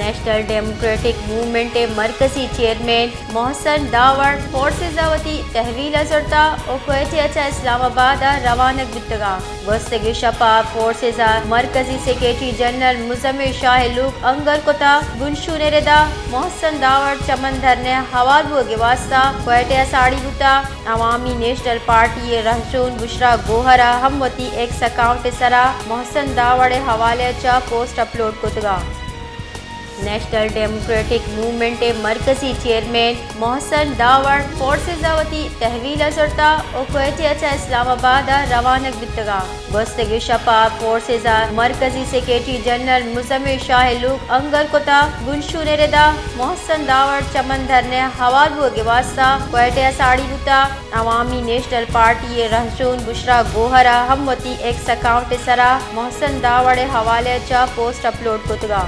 National democratic movement ءِ مرکزی چیئرمین محسن داوڑ فورسز ءَ وتی تحویل ءَ زرتا ءُ کوئٹہ ءَ چہ اسلام آباد ءَ روانگ بوتگاں۔ گوستگیں شپ ءَ فورسز ءِ مرکزی سیکرٹری جنرل مزمل شاہ ءِ لوگ انگر کتا۔ بنشون ءِ ردا محسن داوڑ چمن دھرنے ءَ ہوار بوگ ءِ واستہ کوئٹہ ءَ ساڑی بوتا۔ عوامی نیشنل پارٹی ءِ رہشون بشرا گوہر ءَ ہم وتی ایکس اکاؤنٹ ءِ سرا محسن داوڑ ءِ حوالہ ءَ چہ پوسٹ اپلوڈ کتگا۔ نیشنل ڈیموکریٹک موومنٹ ءِ مرکزی چیئرمین محسن داوڑ فورسز ءَ وتی تحویل ءَ زرتا ءُ کوئٹہ ءَ چہ اسلام آباد ءَ روانگ بوتگاں۔ گوستگیں شپ ءَ فورسز ءِ مرکزی سیکرٹری جنرل مزمل شاہ ءِ لوگ انگر کتا۔ بنشون ءِ ردا محسن داوڑ چمن دھرنے ءَ ہوار بوگ ءِ واستہ کوئٹہ ءَ ساڑی بوتا۔ عوامی نیشنل پارٹی ءِ رہشون بشرا گوہر ءَ ہم وتی ایکس اکاؤنٹ ءِ سرا محسن داوڑ ءِ حوالہ ءَ چہ پوسٹ اپلوڈ کتگا۔